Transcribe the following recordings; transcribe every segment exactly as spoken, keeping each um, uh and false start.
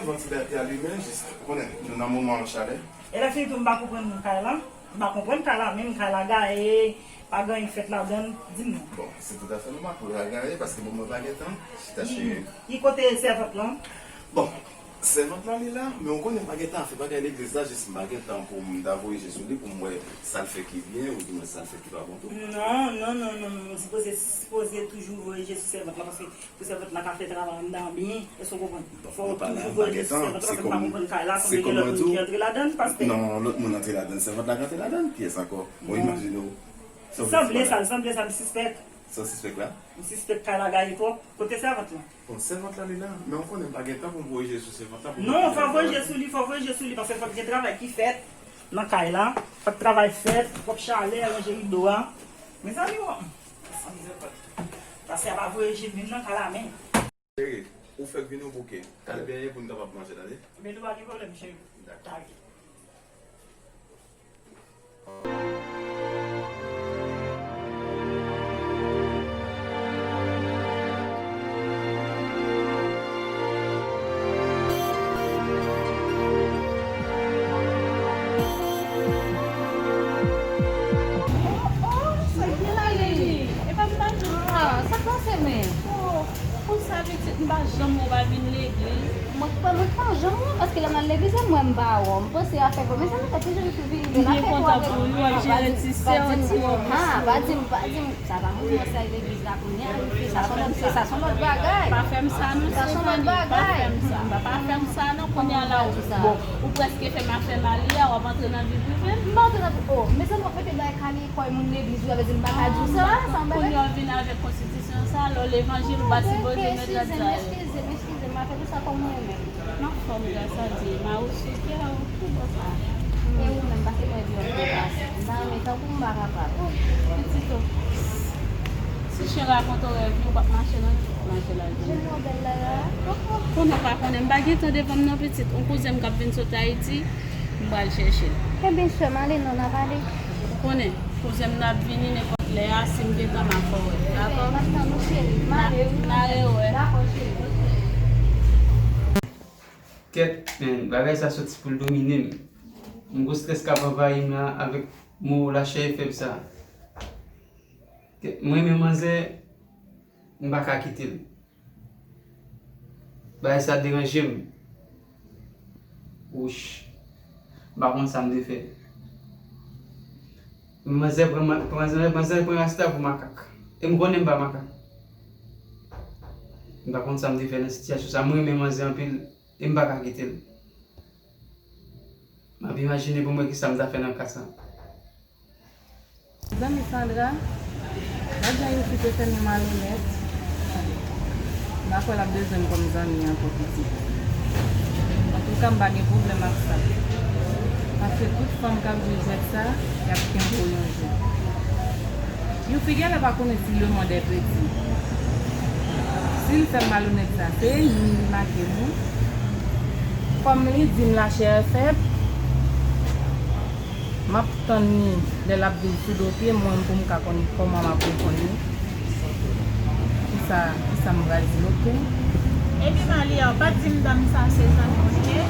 Vantilatè a limen, jis, ou konnen, nou nan moman chalè. E lè fini tou, m pa konprann kay la. M pa konprann kay la, menm kay la gaye, pa gen anyen k fèt ladan l, di m non. Bon, se toutafè nòmal pou l ta gaye, paske bon, mwen pa gen tan. Chita, cheri. Li kote sèvant lan? Bon, sèvant lan li la, men ou konnen m pa gen tan fè bagay legliz la, jis m pa gen tan pou m ta voyaje sou li, pou m wè sa l fè ki byen, oudimwen sa l fè ki pa bon tou. Non, non, non, non, non, sipoze, sipoze toujou voyaje sou sèvant lan, paske pou sèvant la ka fè travay anndan an byen, èske w konprann? Fò w toujou voye sèvant la, paske m pa konprann kay la, sanble gen lòt moun ki antre ladan l, pastè. Non, lòt moun antre ladan l, sèvant la ka antre ladan l, kiyès ankò? Bon, imajine w. Sanble sa, sanble sa, m sispèk. Sa w sispèk la? M sispèk kay la gaye twòp. Kote sèvant la? Bon, sèvant la li la, men ou konnen m pa gen tan pou m voye je sou sèvant la pou m... Non, fò voye je sou li, fò voye je sou li, paske fòk gen travay ki fèt nan kay la, fòk travay fèt, fòk chalè, ranje rido a. Mezanmi, w... Pastè a pa voye je menm nan kay la, men. Cheri, ou fèk vini, ou bouke. Al benyen pou n kapab manje, tande? Men nou pa gen pwoblèm, cheri. Dakò. Oh, oh, sa ki la li? E pa m pa jwenn. Ah, sa k pase menm? Oh, pou sa pitit m pa janm wè w pa vin legliz. Mwen, mwen pa janm wè w, paske lè m al legliz la, m wè m pa wè w. M panse afè bon, mezanmi, gad ki jan fi vini bèl. M byen kontan pou ou, w ap jere ti sè w, ti wòb. Ah, pa di m, pa di m. Sa pa moun mwen sa legliz la kounye a, wi, sa se yon lòt, sa se yon lòt bagay. Pa fè m sa non, Stéphanie, pa fè m sa. Pa fè m sa non, kounye a la, bon, ou prèske fè m afè mari a, w ap antre nan vi prive m. M pa antre nan vi, oh, mezanmi, w ap mete bay kale kòy moun legliz, wi, a vle di m pa ka di w sa, sa yon bagay. Kounye a w vin avèk konstitisyon sa, lò levanjil, ou pa sipoze met ladan. Eskize m, eskize m, eskize m, m ap fè tout sa kòm mwen menm. M anfòm, gras a Dye. Mari w sou kè w, tout bon sa. E ou menm, pase mwen di w ap depase. M ta renmen tankou m pa kapab. Oh, pitit o. Si chen rakonte w rèv li, ou p ap mache nan li, ou p ap mache la. Jan modèl la la. Konnen w pa konnen, m pa gen tan devan m non, pitit. Yon kouzen m k ap vin sot Ayiti, m pral chèche l. Ebyen, sè m, ale non, n ap ale. Ou konnen, kouzen m nan ap vini nenpòt lè a, si m gen tan, m a fè w wè. Dakò? M ap tann ou, cheri. M ale, wi. N a rewè. Dakò, cheri. Kèt, men, bagay sa soti pou l domine m. M gon strès k ap anvayi m la avèk mo lachè e fèb sa. Kèt, m renmen manzè, m pa ka kite l. Bagay sa deranje m. Wouch. M pa konn sa m te fè. Manzè pran, manzè, manzè pran rasta pou makak. E m konnen m pa makak. M pa konn sa m te fè nan sitiyasyon sa. M renmen manzè anpil. E m pa ka kite l. M ap imajine pou m wè kisa m ta fè nan ka sa. Zanmi Sandra, gad jan yon fi te fè nou malonèt. M pa kwè l ap bezwen m kòm zanmi ankò pitit. Antouka, m pa gen pwoblèm ak sa. Paske tout fanm k ap jwe jwèt sa, y ap kenbe w yon jou. Yon fi genlè pa konnen si le monde est petit. Si l fè m malonèt sa, se li li make m wi. Kòm li di m lachè fèb, m ap tann li lè l ap vin sou do pye m, mwen pou m ka konn kòman m ap reponn li. Kisa, kisa m pral di l, oke? Epi Malia, ou pa t di m dam sa se zanmi w, oke?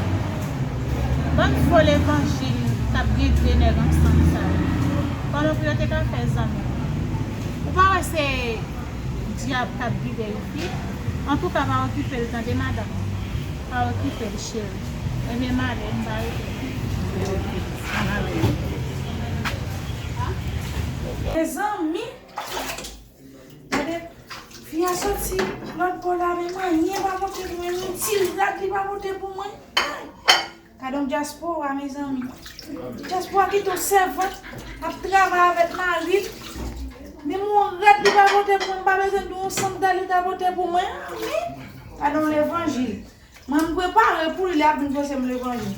Bann fo levanjil k ap gen de nèg ansanm sa yo. Kòman pou yo te ka fè zanmi? Ou pa wè se dyab k ap gide yo fi? Antouka, pa okipe l tande, madanm. Pa okipe l, cheri. Ebyen, m ale, m pa rete. Mezanmi! Gade, fi a soti lòt bò la, menm anyen pa pote pou mwen, yon ti rad li pa pote pou mwen. Ay! Gade yon dyaspora, mezanmi. Dyaspora kite yon sèvant ap travay avèk mari l. Menm yon rad li pa pote pou mwen, m pa bezwen di yon sandal li ta pote pou mwen. Gade yon levanjil. Mwen, m prepare pou li, li ap vin pote m levanjil.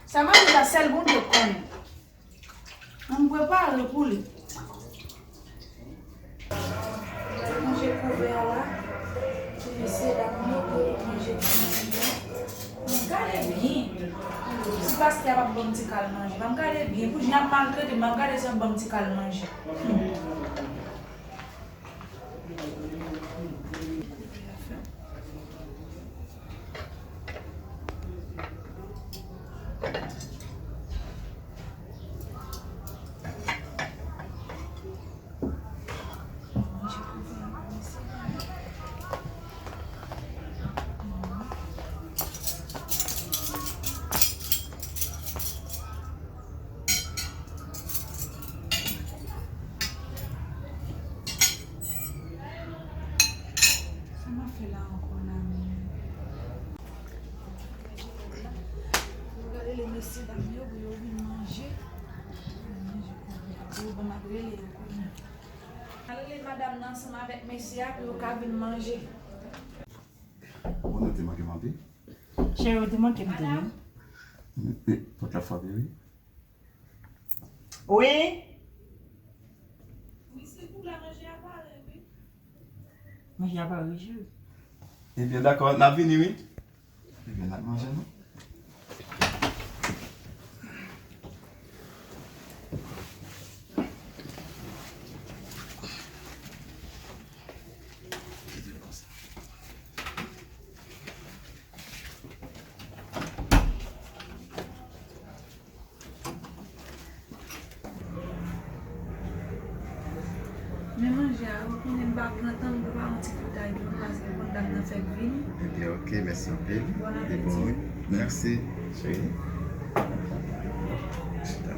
Sa m ap di la, sèl Bondye k konnen. Ann prepare pou li. Manje kouvè a la. Ti mesye la, manje, manje ti manje. Ann gade byen. Si pastè a p ap ban m ti kal manje. Ann gade byen. Pou jan y ap maltrete m, ann gade si y ap ban m ti kal manje. Hmm. Depi afè. Madanm nan ansanm avèk mesye a pou yo ka vin manje. Bon, nou te manke m anpil. Cheri, ou te manke m tou, wi. E, pòt la frape, wi. Wi. Wi, se pou la manje a pare, wi. Manje a pare, wi, cheri. Ebyen, dakò, n ap vini, wi. Ebyen, n ap manje, non? Men manje a, ou konnen m pa pran tan m pou pa yon ti foutay non, paske konn dam nan fèk vini. Ebyen, oke, mèsi anpil. Bon apeti. Mèsi, cheri. Chita.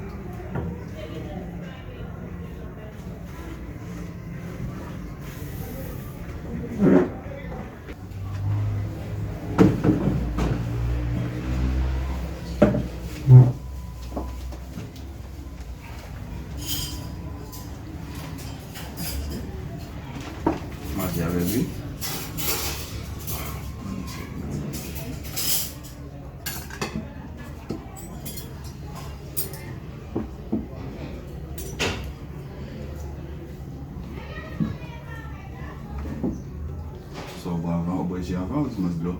Manje avè l, wi. Sa w bwè avan, w bwè ji avan, ou jis dlo?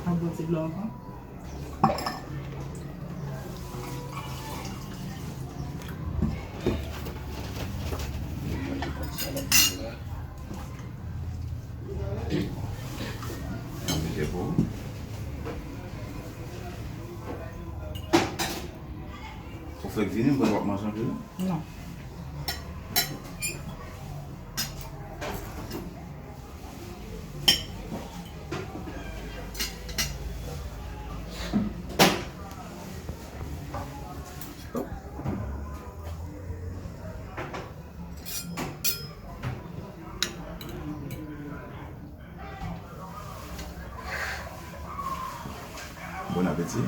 Mwen bwè ti dlo avan. Ou fèk vini, m panse w ap manje anpil. Non. Bon apeti.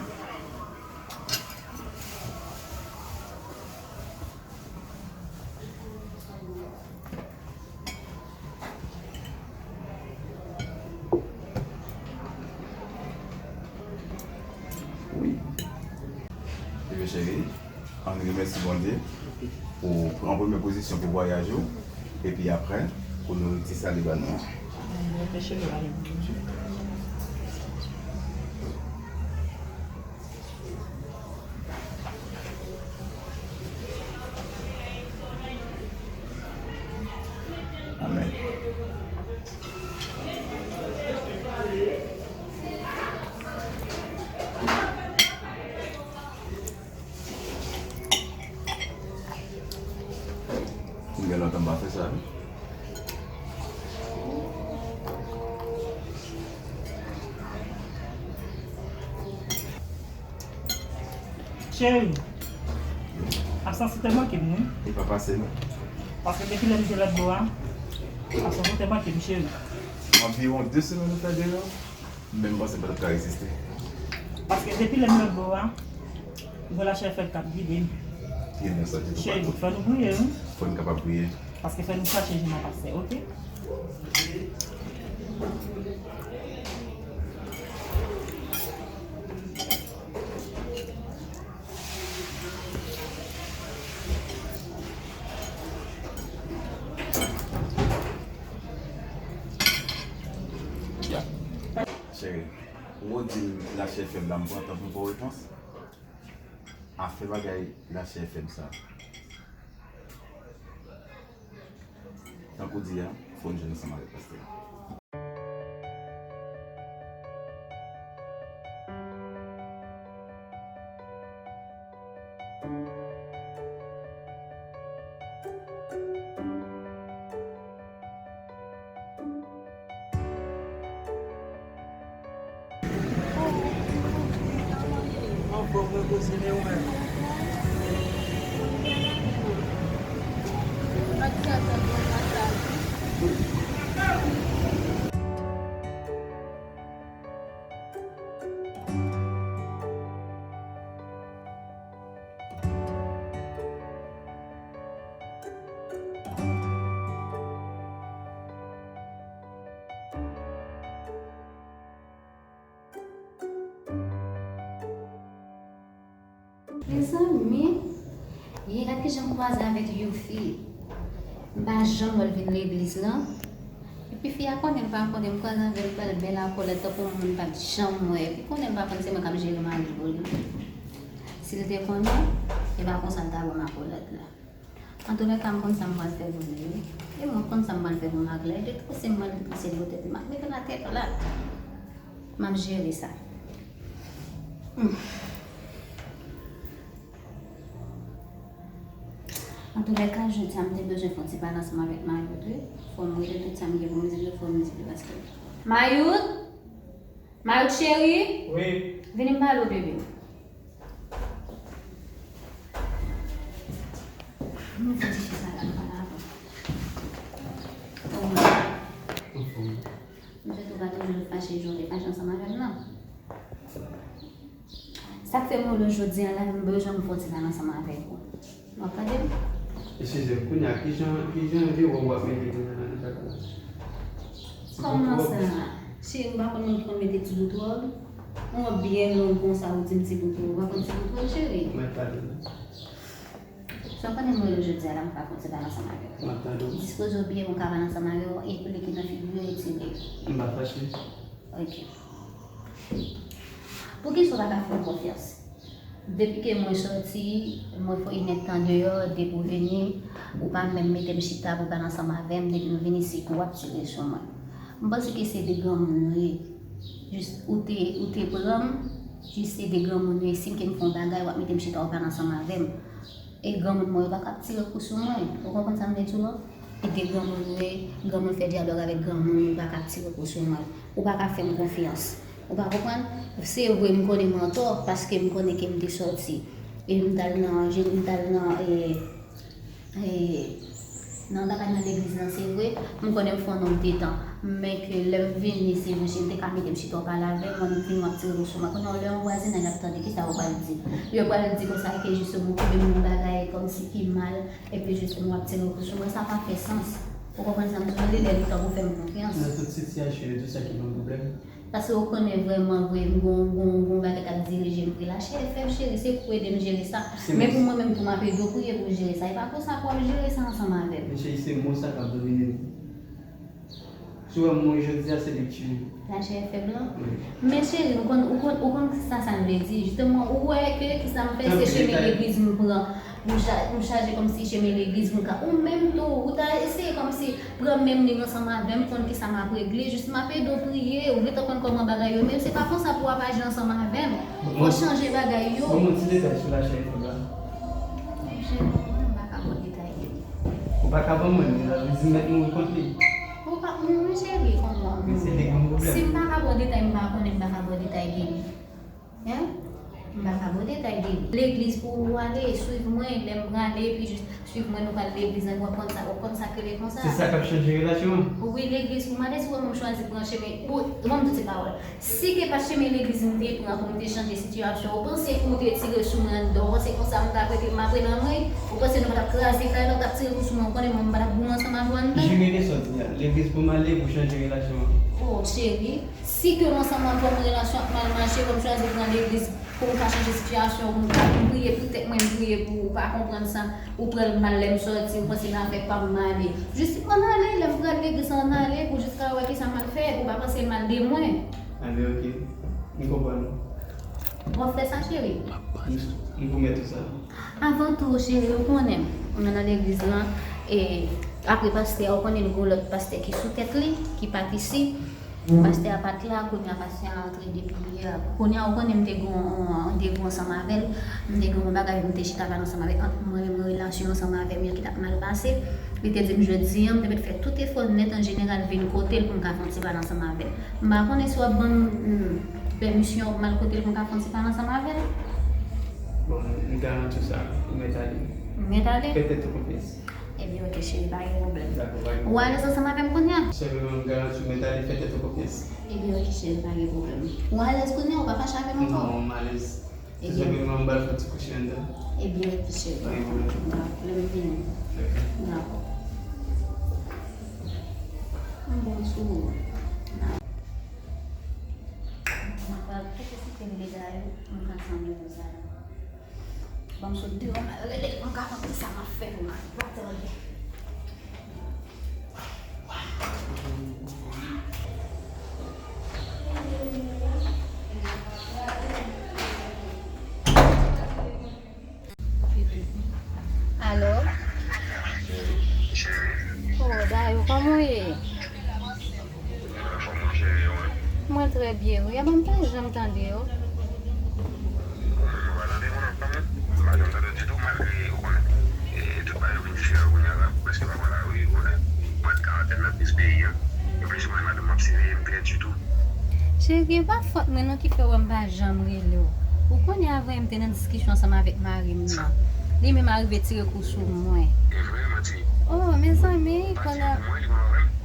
Wi. Bebe cheri, ann remèsye Bondye pou pran premye pozisyon pou vwayaj ou, epi apre pou nouriti sa li ban nou an. Amèn. M gen lontan m pa fè sa, wi. Cheri, absans ou te manke m, wi. Li pa pase, non. Paske depi lè m te lòt bò a, absans ou te manke m, cheri. Anviwon de semèn ou fè deyò, menm panse m pa t ap ka reziste. Paske depi lè m lòt bò a, m wè lachè fèt k ap gide m. Cheri, fò nou priye, wi. Fò n kapab priye. Paske fò nou chache jounen pastè, oke? Cheri, ou di m lachè fèb la, m pran tan pou m ba w repons. Afè bagay lachè fèb sa. Tankou di a, fò n jwenn ansanm avèk pastè a. Mezanmi, yè gad kijan m kwaze avèk yon fi. M pa janm wè l vin legliz lan. Epi fi a konnen l pa konnen m kwaze avè l, l bèl akòlèt tankou moun m pa t janm wè. Epi konnen l pa konn se mwen k ap jere mari l pou li. Si l te konnen, e pa konsa l ta wè m akòlèt la. Antoulèka, m konn sa m pral fè pou li, wi. E mwen konn sa m pral fè pou Maglè. Detrese m pral detrese l pou tèt li. M ap mete l atè plat. M ap jere sa. Hmm. Antoulèka, jodi a, m te bezwen fè yon ti pale ansanm avèk Mayout, wi. Fò m rele tout sa m gen pou m di l yo, fò m di l yo, paske Mayout! Mayout cheri! Wi. Vini m pale w, bebe. Mwen fè ti fi sa la, m pale avè w. Kòman w ye? Anfòm. M swete w pa toujou fache jan w te fache ansanm avè m nan. Sa k fè m rele w jodi a la, m bezwen m fè yon ti pale ansanm avèk ou. W ap tande m? Eskize m, kounye a, kijan, kijan vye wòb w ap mete kounye a la nan kaka la? Kòman sa? Cheri, m pa konn moun ki konn mete ti bout wòb. Yon wòb byen long konsa, ou di m ti bout wòb. Ou pa konn ti bout wòb, cheri? Mwen pale la. Sa w konnen m rele w jodi a la, m pa konn se pale ansanm avè w. M ap tande w. Dispoze w byen pou m ka pale ansanm avè w, e koulye ki nan figi w, retire. M pa fache. Ok. Poukisa w pa ka fè m konfyans? Depi ke mwen sòti, mwen fè inèdtan deyò, depi w vini, ou pa menm mete m chita pou w pale ansanm avè m, depi m vin isit, w ap tire sou mwen. M panse ke se de granmoun nou ye. Jis ou te, ou te pran m, jis se de granmoun nou ye, si m ke m fè yon bagay, w ap mete m chita, w pale ansanm avè m. E granmoun mwen yo pa ka ap tire kou sou mwen. Ou konprann sa m vle di w lan? E de granmoun nou ye, granmoun fè dyalòg avèk granmoun, ou pa ka ap tire kou sou mwen. Ou pa ka fè m konfyans. Ou pa konprann? Se vre, m konnen m antò, paske m konnen ke m te sòti. E m t al nan, je, m t al nan, e, e, nan bagay nan legliz lan, se vre, m konnen m fè yon nonb de tan. Men ke lè m vini, se vre, si m te ka mete m chita w pale avè m, mwen m vin w ap tire kou sou mwen. Kounye a, lè yon vwazinay ap tande, kisa yo pral di? Yo pral di konsa ke jis ou kenbe m yon bagay kòmsi ki mal, epi jis ou ap tire kou sou mwen, sa pa fè sans. Ou konprann sa m di w? Li lè li tan pou fè m konfyans. Nan tout sitiyasyon yo, di sa ki pa yon pwoblèm. Paske ou konnen vrèman vre, m gon, gon, gon bagay k ap dirije m vre la. Cheri, fè m cheri, se pou ede m jere sa. Men pou mwen menm tou, m ap ede w priye pou w jere sa. E pa konsa pou w ap jere sa ansanm avè m. Men cheri, se mo sa k ap domine m. Si w wè m mouri jodi a, se li k tiye m. Lachè fèb lan? Wi. Men cheri, ou konn, ou konn, ou konn sa sa vle di. Jisteman, ou wè ke kisa m fè, se chemen legliz m pran. M cha-, m chaje kòmsi chemen legliz m ka. Ou menm tou, ou ta eseye kòmsi pran menm liy ansanm avè m, konn kisa m ap regle. Jis m ap ede w priye, ou gentan konn kòman bagay yo, men se pa konsa pou w ap aji ansanm avè m. Fò w chanje bagay yo. Ban m yon ti detay sou lachè fèb la. Monchè, mwen, m pa ka ba w detay li. Ou pa ka ban mwen, men sa vle di m mèt mouri kont li. Ou pa, men, men cheri, kòman? Men se li ki gon pwoblèm. Si m pa ka ba w detay, m pa konnen m pa ka ba w detay de li. Hein? M pa ka ba w detay de li. Legliz pou ou ale, swiv mwen, lè m prale, epi jis swiv mwen, nou pral legliz la, w ap konn sa, w ap konn sa k rele konsa. Se sa k ap chanje relasyon an? Wi, legliz pou m ale, si w wè mwen chwazi pran chemen, ou, ban m di w ti pawòl. Si ke pa chemen legliz m te pran pou m te chanje sitiyasyon, ou panse ou te tire sou mwen anndan, ou panse konsa m t ap rete, m ap rete nan mwen, ou panse nou pa t ap kraze kay la, ou t ap tire kou sou mwen, ou konnen mwen m pa t ap goumen ansanm avè w anndan? Jimmy, de sa w di a, legliz pou m ale pou chanje relasyon an. Oh, cheri, si ke m ansanm avè w, relasyon ap mal mache, pou m chwazi pran legliz pou m ka chanje sitiyasyon, pou m ka, m priye pou tèt mwen, m priye pou ou, ou pa konprann sa, ou pran l mal lè m sòti, ou panse nan afè pa m m ale. Jis ann ale, lè m pral legliz ann ale, pou jis ka wè kisa m al fè, pou pa panse mal de mwen. Anben, ok. M konprann ou. W ap fè sa, cheri? M, m pwomèt ou sa. Avan tou, cheri, ou konnen, mwen nan legliz lan, e apre pastè a, ou konnen nou gen yon lòt pastè ki sou tèt li, ki pa t isi. Pastè a pa t la, kounye a pastè a antre depi yè. Kounye a, ou konnen m te gen yon, yon randevou ansanm avè l, m te gen yon bagay, m te chita pale ansanm avè l, ant mwen menm, relasyon ansanm avè m yo ki t ap mal pase. Li te di m jodi a, m te mèt fè tout efò nèt an jeneral vin kote l pou m ka fè yon ti pale ansanm avè l. M pa konnen si w ap ban m, mm, pèmisyon pou m al kote l pou m ka fè yon ti pale ansanm avè l. Bon, m garanti w sa, ou mèt ale. M mèt ale? Fè tèt ou konfyans. Ebyen, ok, cheri, pa gen pwoblèm. Dakò, pa gen pwoblèm. Ou alèz ansanm avè m kounye a? Senpleman, m garanti w mèt ale, fè tèt ou konfyans. Ebyen, ok, cheri, pa gen pwoblèm. Ou alèz kounye a, ou pa fache avè m ankò? Non, m alèz. Tout senpleman, m pral fè ti kouche anndan. Ebyen, ok, cheri. Pa gen pwoblèm. Dakò, lè m vini. Ok. Dakò. M bon sou ou. Dakò. M pral tout esplike m dega yo, m ka sanble konsa. Ban m sot deyò, m al rele l, m ka konn kisa m ap fè pou mari m. Pa tande. Alo? Oh, Dayou, kòman w ye? Mwen trè byen, wi. Aban m pa janm tande w. Cheri, e pa fòt mwen non ki fè w wè m pa janm rele w. Ou konnen avan yè m te nan diskisyon ansanm avèk mari m nan. Li menm arive tire kou sou mwen. Oh, mezanmi, konnen.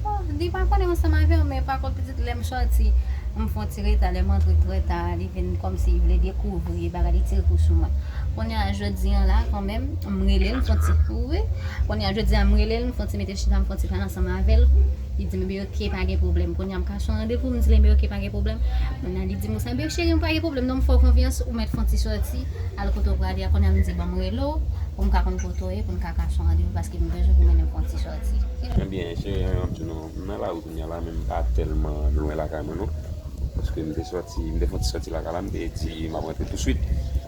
Oh, li pa konnen ansanm avè w, men pa kont pitit lè m sòti, m fè yon ti reta, lè m antre trè ta, li vin kòmsi li vle dekouvri bagay, li tire kou sou mwen. Kounye a jodi a la, kanmenm, m rele l, m fè yon ti, wi. Kounye a jodi a, m rele l, m fè yon ti mete chita, m fè yon ti pale ansanm avè l. Li di m, "Ebyen, oke, pa gen pwoblèm." Kounye a, m kache yon randevou, m di l, "Ebyen, oke, pa gen pwoblèm." Kounye a, li di m konsa, "Ebyen, cheri, m pa gen pwoblèm, non, m fè w konfyans, ou mèt fè yon ti sòti, al kote w prale a." Kounye a, m di, "Ban m rele w, pou m ka konn kote w ye, pou n ka kache yon randevou, paske m bezwen pou mennen m fè yon ti sòti." Ebyen, cheri, m ap di w non, m nan lari kounye a la, men m pa tèlman lwen lakay mwen, non. Paske m te sòti, m te fè yon ti sòti lakay la, m te di m ap rantre touswit.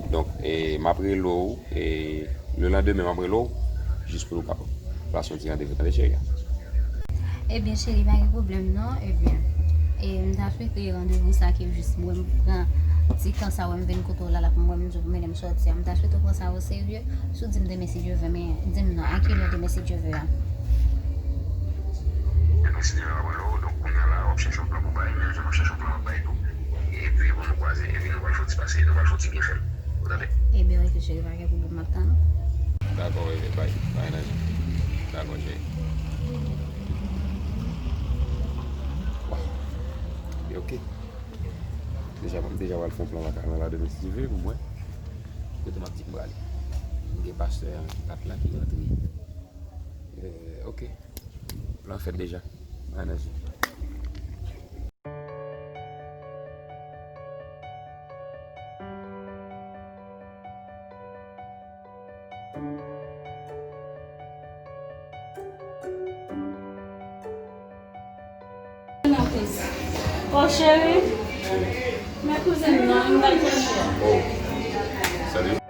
Donk, e, m ap rele w, e, lelandemen m ap rele w, jis pou nou kapab plase yon ti randevou, tande, cheri a. Ebyen, cheri, pa gen pwoblèm, non. Ebyen, e, m ta swete randevou sa ke jis mwen m pran ti tan sa wè m vin kote w la, la pou m wè m di w pou mennen m sòti a. M ta swete w pran sa o serye. Si w di m demen si Dye vle, men di m non, a kilè demen si Dye vle a? Demen si Dye vle, m ap rele w, donk kounye a la, w ap chèche yon plan pou bay, men jan m ap chèche yon plan, m ap bay tou. Epi, bon, nou kwaze, epi nou pral fè yon ti pase, nou pral fè yon ti byen fè l. Ou tande? Ebyen, oke, cheri, pa gen pwoblèm, m ap tann ou. Dakò, bebe, bay, bay, nan. Dakò, cheri. Waw. Ebyen, oke. Deja, m deja pral fè yon plan lakay mwen la demen si Dye vle pou mwen. Kote m ap di m prale. M gen pastè an ki pa t la ki rantre. Eh, oke. Plan fèt deja. Bay nan je. Oh, cheri. Men kouzin m nan, m pral chèche. Oh, salut.